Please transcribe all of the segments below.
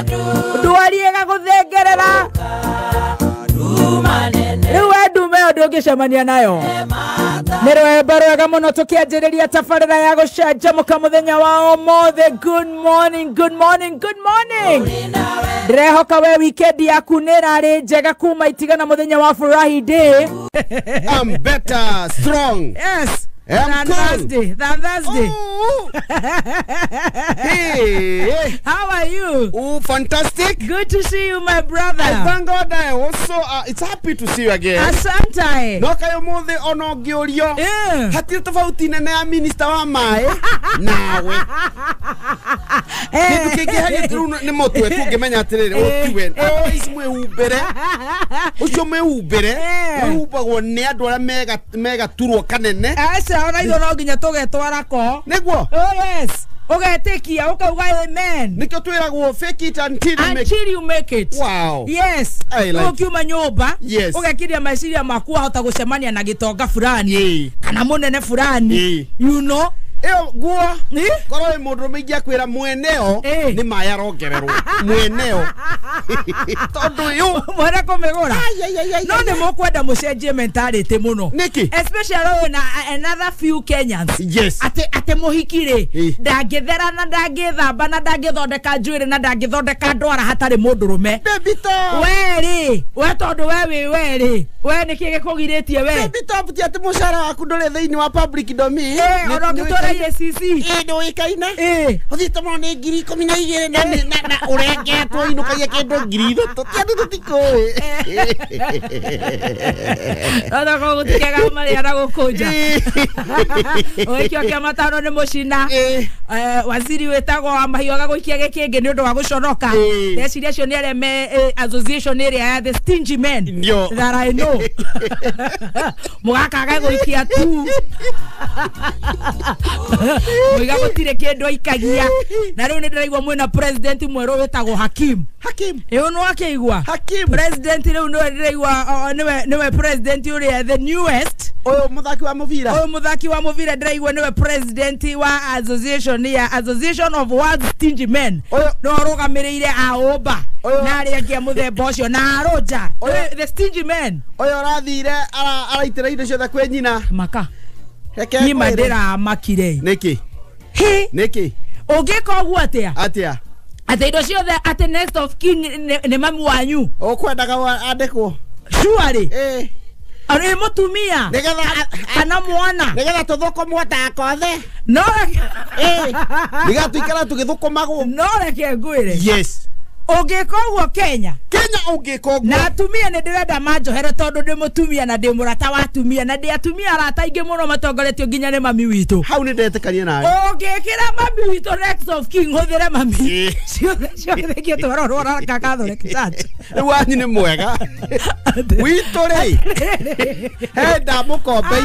Ndwari ĩgagũthengerera. Rĩu we ndume ĩyo ndũngĩcemania nayo. Nĩ rwĩmbo rwega mũno tũkĩanjĩrĩria tabarĩra ya gũcanjamũka mũthenya wa ũmũthĩ. Good morning, good morning, good morning. Ndĩrehoka we weekend yaku nĩ ĩrarĩ njega kuma itigana mũthenya wa Furahi Day. I'm better, strong. Yes. I'm Than cool. Thursday. Than Thursday. Ooh. Hey. How are you? Oh, fantastic. Good to see you, my brother. I thank God I also, it's happy to see you again. Asante. No kayo mothe ono ngĩũrio. Yeah. Hatirĩ tofauti nene ya minister wa maĩ nawe. Kĩndũ kĩngĩ hagĩtĩrũ nĩ mũtwe tũngĩmenya atĩrĩrĩ ũtiwe. Ici mwĩhumbĩre. Ũcio mwĩhumbĩre. Wĩhumbagwo nĩ andũ arĩa megaturwo kanene. Aca ona ithuĩ no nginya tũgetwara ko. Nĩguo? Oh yes. Ũgetĩkia ũkauga amen. Nĩkĩo twĩragwo fake it until you make it. Until you make it. Wow. Yes. I like Ũkiuma nyũmba Yes. ũgekiria meciria maku wahota gũcemania na gĩtonga fulani Yeah. kana mũnene fulani. Yeah. You know? Ĩyo nguo Eh? korwo wĩ mũndũrũme ingĩakwĩra mweneo Eh. nĩ maĩ arongererwo mweneo tondũ yũ Mwene kũmĩgũra. No nĩ mũkwenda mũcenjie mentality mũno. Nĩkĩ? Especially ũyũ na another few Kenyans. Yes. Atĩ mũhiki rĩ Eh. ndangĩthera na ndangĩthamba na ndangĩthondeka njuĩrĩ na ndangĩthondeka ndwara hatarĩ mũndũrũme. Baby top. We rĩ, we tondũ we wĩ we rĩ, we nĩkĩ gĩkũgirĩtie we? Baby top ti atĩ mũcara waku ndũrĩ thĩinĩ wa public domain. Ona ũngĩtwara EACC. Ĩ nĩũĩkaine. Ũthiĩte mũno nĩ 12,000 na ũrengetwo inũkagia kĩndũ 3,000. Ti andũ tũtikũĩ. Ona ko gũtikega marĩa na gũkũnja. Ũgĩikio kĩa matano nĩ mũcina. Waziri wĩtagwo wa mahiũ agagũikia gĩkĩngĩ nĩ ũndũ wa gũconoka. Ndeciria acio nĩ arĩa me association ĩrĩa ya the stingy men Ndio. that I know. Mũgakaga gũikia tu. Mũiga gũtirĩ kĩndũ aikagia. Na rĩu nĩ ndĩraigua mwĩna president mwerũ wĩtagwo Hakim. Hakim. Ĩũ nĩ wakĩigua? Hakim. President rĩu nĩwe ndĩraigua nĩwe president ũrĩa the newest. Ũyũ mũthaki wa mũbira. Ũyũ mũthaki wa mũbira ndĩraigua nĩwe president wa association ya Association of World Stingy Men. Nĩwe ũrũgamĩrĩire aũmba na arĩa angĩ a mũthemba ũcio na arũnja. The stingy men. Ũyũ ũrathire araitĩra indo ciothe kwĩ nyina. Maka. Nyima ndĩramakire. Nĩkĩ? Hi. Nĩkĩ? Ũngĩka ũguo atĩa? Atĩa? Atĩ indo ciothe atĩ next of kin nĩ mami wanyu. Ũkwendaga andĩkwo? Surely. Arĩ mũtumia. Nĩgetha kana mwana. Nĩgetha tũthũkũmwo ta kothe. No. Nĩgetha tũikara tũgĩthũkũmagwo. No reke ngwĩre. Yes. Ũngĩka ũguo Kenya. Kenya ũngĩka ũguo. Na atumia nĩ ndĩrenda manjohere tondũ ndĩ mũtumia na ndĩ mũrata wa atumia na ndĩ atumia arata aingĩ mũno matongoretio nginya nĩ mami witũ. Hau nĩ ndetĩkania nawe. Ũngĩkĩra mami witũ next of kin hũthĩre mami. Ciothe ciothe ingĩtwara ũrwara Catholic Church. Rĩu wanyu nĩ mwega. Witũ rĩ. He ndamũkombe.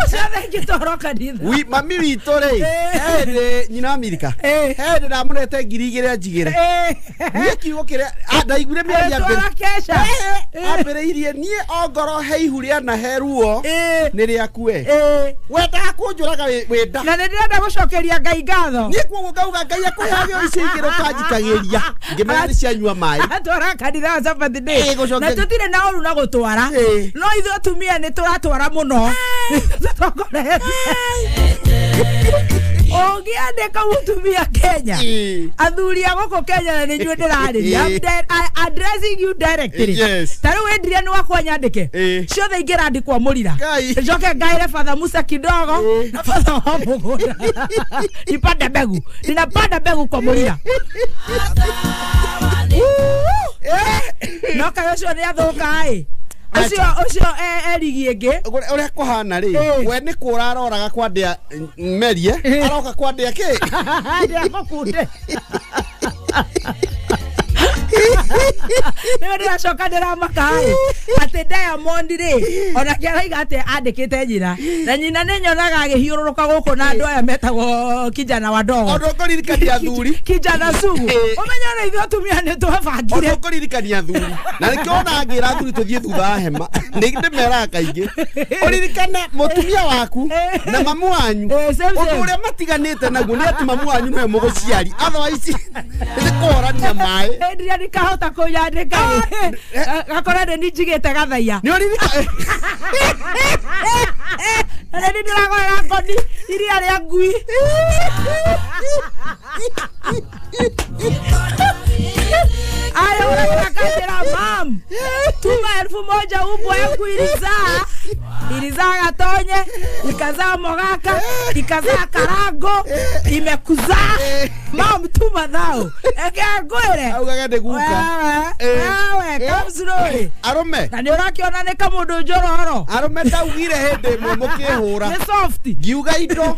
Ciothe ingĩtwarwo kanitha. Mami witũ rĩ. He ndĩ nyina wa Amerika. He ndĩ ndamũrete 2,000 anjigĩre. Niĩ kiugo kĩrĩa ndaiguire mĩario ambĩrĩirie niĩ ongoro he ihu rĩa na he ruo nĩ rĩaku we. Wendaga kũnjũraga wĩ nda. Na nĩ ndĩrenda gũcokeria Ngai ngatho. Niĩ kuoguo ngauga Ngai akũheage o icio igĩrĩ ũkanjikagĩria. Ngĩmenya nĩ cianyua maĩ. Atwara kanitha wa Sabbath day. Na tũtirĩ na ũru na gũtwara. No ithuĩ atumia nĩ tũratwara mũno. Tũtongoretie. Ũngĩandĩka mũtumia Kenya. Athuri a gũkũ Kenya na nĩ inyuĩ ndĩrarĩria. I'm addressing you directly. Yes. Ta rĩu Adrian wakwa nyandĩke. Ciothe ingĩrandĩkwo mũrira. Njoke ngaĩre Father Musa kidogo na Father wa mũgũnda. Nipande mbegu. Ninapanda mbegu kwa mũrira. No kaĩ ũcio nĩ athũka ĩ. Ũcio erigi ĩngĩ. Ũrĩa kũhana rĩ, we nĩ kũra aroraga kwandĩa merie, aroka kwandĩa kĩ? Ndĩa mũkunde. Nĩ ndĩracoka ndĩramaka atĩ Diamond rĩ onake araiga atĩ andĩkĩte nyina na nyina nĩ nyonaga agĩhiũrũrũka gũkũ na andũ aya metagwo kijana wadogo Ona ũkũririkania athuri kijana sugu ũmenye ona ithuĩ atumia nĩ twabangire Ona ũkũririkania athuri na nĩkĩo ona ngĩra athuri tũthiĩ thutha wa hema nĩ ndĩmeraga kaingĩ ũririkane mũtumia waku na mamu wanyu ũndũ ũrĩa matiganĩte naguo nĩ atĩ mamu wanyu nĩwe mũgũciari otherwise nĩ kũhorania maĩ Adrian kahota kũnyandĩka gakora nĩ njigĩte gathaia nĩ ũririkana na nĩ ndĩragorera ngoni iria rĩa ngui Aya unakatira mam tuma 1000 umbwa yangu ilizaa Gatonye ikazaa Mogaka ikazaa Karango imekuzaa mam tuma thao eke ngwire augaga nĩ guka wewe kamzururi arume na nĩ ũrakĩona nĩ kamũndũ njororo arume ndaugire hĩndĩ ĩmwe mũkĩhũra nĩ soft ngiuga indo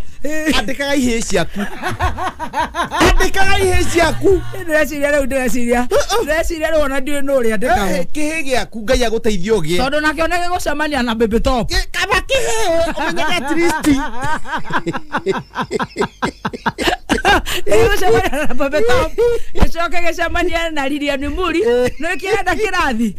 andĩkaga ihĩĩ ciaku andĩkaga ihĩĩ ciaku ndĩreciria rĩu ndĩreciria rĩu ona ndiũĩ nũ ũrĩa andĩkagwo kĩhĩ gĩaku Ngai agũteithie ũgĩe tondũ nakĩo nĩ gĩgũcemania na baby top kaba kĩhĩ ũmenyeke at least gĩgũcemania na baby top gĩcoke gĩcemanie na Lilian Muri nĩ kĩrenda kĩrathi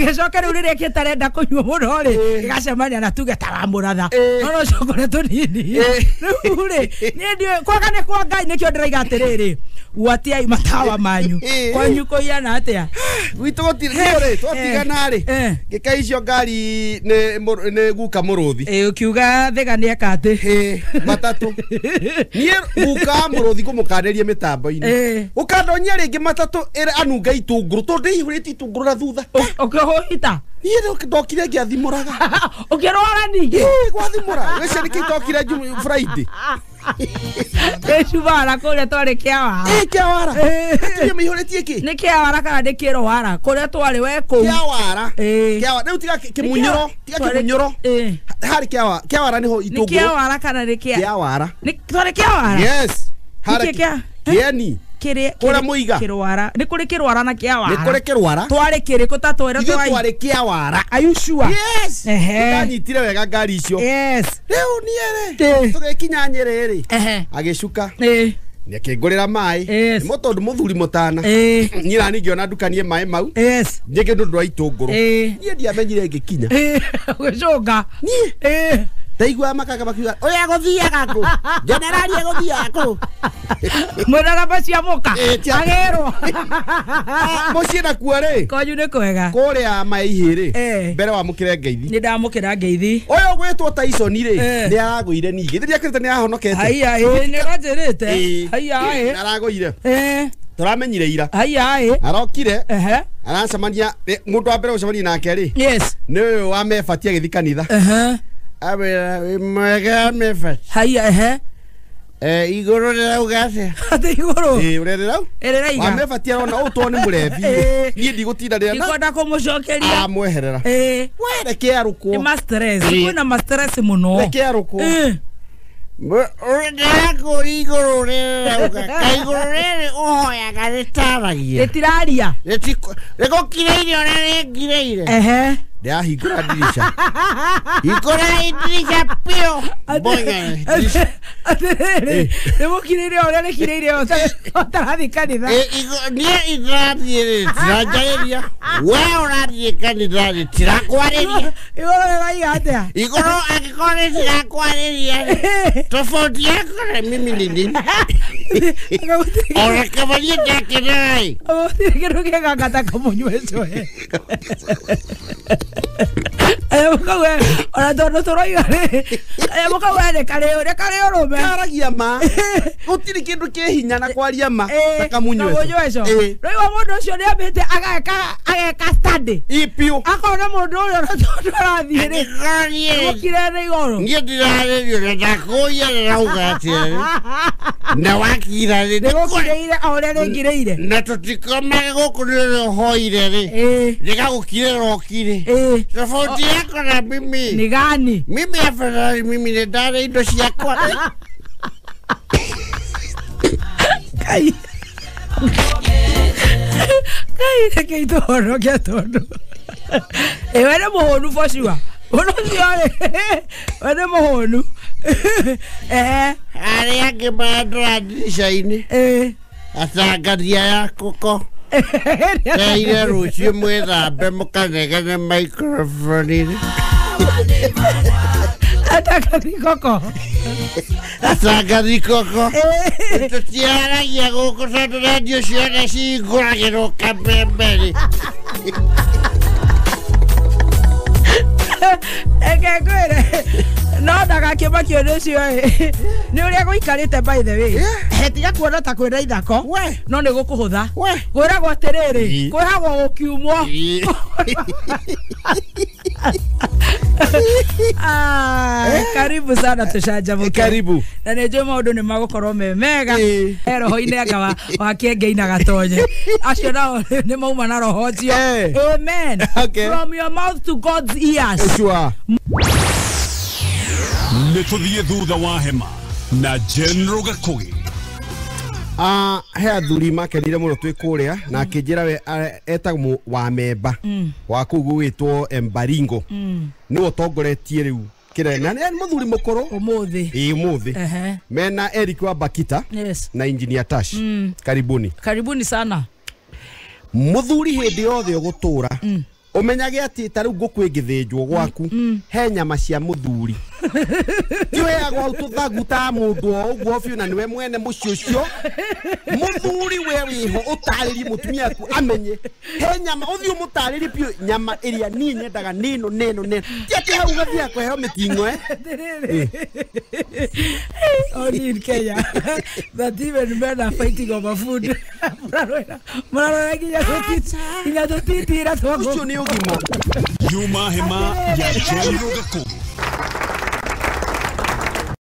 gĩcoke rĩu rĩrĩa kĩtarenda kũnyua mũno rĩ gĩgacemania na tuge taramũratha no no cokore tũnini rĩu rĩ niĩ ndiũĩ kwaga nĩ kwa Ngai nĩkĩo ndĩraiga atĩrĩrĩ gwatiai matawa manyu kwanyu kũiana atĩa gwitũ gũtirĩ twatigana rĩ ngĩka icio ngari nĩ guka mũrũthi ũkiuga Thĩga nĩ eka atĩ matatũ niĩ guka mũrũthi ngũmũkanĩrie mĩtambo-inĩ ũkandonyia rĩngĩ matatũ ĩrĩ anunga itũngũrũ tondũ ndĩihũrĩte itũngũrũ na thutha ũkĩhũhita niĩ ndokire ngĩathimũraga ũkĩrwara ningĩ gwathimũra gĩcio nĩkĩo ndokire Friday Ĩcubara kũrĩa twarĩ kĩawara kĩawara atumia maihũrĩtie kĩ nĩ kĩawara kana nĩ kĩrwara kũrĩa twarĩ we kũu kĩawara kĩawara rĩu tiga kĩmunyũro tiga kĩmunyũro harĩ kĩawara kĩawara nĩho itũngũrũ nĩ kĩawara kana nĩ kĩawara nĩ twarĩ kĩawara yes harĩ kĩeni kũrĩa mũiga kĩrwara nĩ kũrĩ kĩrwara na kĩawara nĩ kũrĩ kĩrwara twarĩ kĩrĩkũ ta twĩre ithuĩ twarĩ kĩawara are you sure yes ndanyitire wega ngari icio yes rĩu niĩ rĩ tũgĩkinya Nyĩrĩ rĩ agĩcuka nĩ akĩngũrĩra maĩ nĩ tondũ mũthuri mũtana niĩ nani ngĩona ndukanie maĩ mau yes njĩke ndũndũ wa itũngũrũ niĩ ndiamenyire ngĩkinya gũcũnga niĩ ndaigua makaga makiuga ũrĩa gũthiaga kũ generali egũthiaga kũ mwĩna namba cia mũka agĩrwo mũciĩ nakuo rĩ kwanyu nĩ kwega kũrĩa Maihĩ rĩ mbere wamũkĩre ngeithi nĩ ndamũkĩra ngeithi ũyũ ũgwĩtwo Tyson rĩ nĩ aragũire ningĩ ndiakĩrĩte nĩ ahonokete haiya nĩ ũranjĩrĩte haiya nĩ aragũire tũramenyire ira haiya arokire aracemania mũndũ wa mbere gũcemania nake rĩ yes nĩ ũyũ wa Mebati agĩthiĩ kanitha Abera mwega Mebati haiya ehe igũrũ rĩrauga atĩa atĩ igũrũ ũrĩa rĩrau ĩrĩraiga wa Mebati arona ũũ tondũ nĩ mũrebi niĩ ndigũtinda rĩra ndikwenda kũmũcokeria amweherera we reke arũkwo nĩ ma stress kwĩna ma stress mũno reke arũkwo ndĩrakũria igũrũ rĩrauga ka igũrũ rĩrĩ ũhoyaga rĩtaragia rĩtiraria rĩgũkirĩire ũrĩa rĩngirĩire ehe ndĩrahingũra ndirica hingũra ndirica biũ mbonya atĩrĩrĩ rĩmũkirĩire ũrĩa rĩkirĩire ũtarathiĩ kanitha niĩ itarathiĩ rĩ tiranjarĩria we ũrathiĩ kanitha rĩ tirakwarĩria igũrũ rĩraiga atĩa igũrũ angĩkorwo nĩ tirakwarĩria rĩ tofauti yako na mimi ni nini ona kama niĩ ndakenera ĩ gũtirĩ kĩndũ kĩega ta kamũnyue coe kau ona tondũ tũroiga rĩ kanyamũ kau nĩ karĩ ũrũme karagia ma gũtirĩ kĩndũ kĩ hinya na kwaria ma ta kamunyweco rĩu mũndũ ũcio nĩ ambĩte ageka study ipiũ akona mũndũ ũrĩa ona tondũ arathiĩ rĩ gũkire nĩ igũrũ niĩ ndirarĩrio na ndakũria rĩrauga atĩrĩ na wakira rĩ nĩgũkirĩire o ũrĩa rĩngirĩire na tũtikomage gũkũ nĩ ũrĩa ũhoire rĩ rĩgagũkirĩra ũkire tofauti yako na mimi ni gani mimi afadhali mimi nĩ ndarĩ indo ciakwa Kai Ngai reke itũhonoke tondũ ĩ we nĩ mũhũnu for sure ũndũ ũcio rĩ we nĩ mũhũnu ehe Arĩa angĩ marandora ndirica-inĩ atangaria ya kũko teire rũciũ mwĩthambe mũkanegene microphone-inĩ atangathi koko atangathi koko tũtiaragia gũkũ tondũ rendio ciothe cihingũragĩrwo kameme-rĩ Eke ngwĩre no ndagakĩmakio nĩ ũcio ĩ nĩ ũrĩa gũikarĩte by the way tiga kuona ta kwĩna ithako no nĩ gũkũhũtha kwĩragwo atĩrĩrĩ kwĩhagwo gũkiumwo karibu sana tũcanjamũke karibu na nĩ njũĩ maũndũ nĩ magũkorwo me mega roho-inĩ anga wa Kĩengei na Gatonye acio nao nĩ mauma na roho ũcio amen. Okay. From your mouth to God's ears. Sure. Nĩ tũthiĩ thutha wa hema na General Gakugi. He athuri makenire mũno twĩ kũrĩa na akĩnjĩra we etagwo wa memba wa kũu gũgĩtwo Embaringo nĩwe ũtongoretie rĩu kĩrĩa na nĩ mũthuri mũkũrũ ũmũthĩ ĩĩ ũmũthĩ mena Eric wa Bakita. Yes. Na Engineer Tash. Karibuni karibuni sana mũthuri hĩndĩ yothe ũgũtũra umenyage ati ta riu ngũkũ ĩngĩthĩnjwo gwaku he nyama cia mũthuri ti ũheagwo hau tũthagu ta mũndũ o ũguo biũ na nĩwe mwene mũciĩ ũcio mũthuri we wĩho ũtarĩrie mũtumia aku amenye he nyama ũthiĩ ũmũtarĩrie biũ nyama ĩrĩa niĩ nyendaga nĩno nĩno nĩno ti atĩ hau ũgathiĩ kũheo mĩting'oe Only in Kenya that even men are fighting over food. Mũrarora nginya tũtitira twa ũcio nĩ ũgima Yuma hema ya General Gakugi.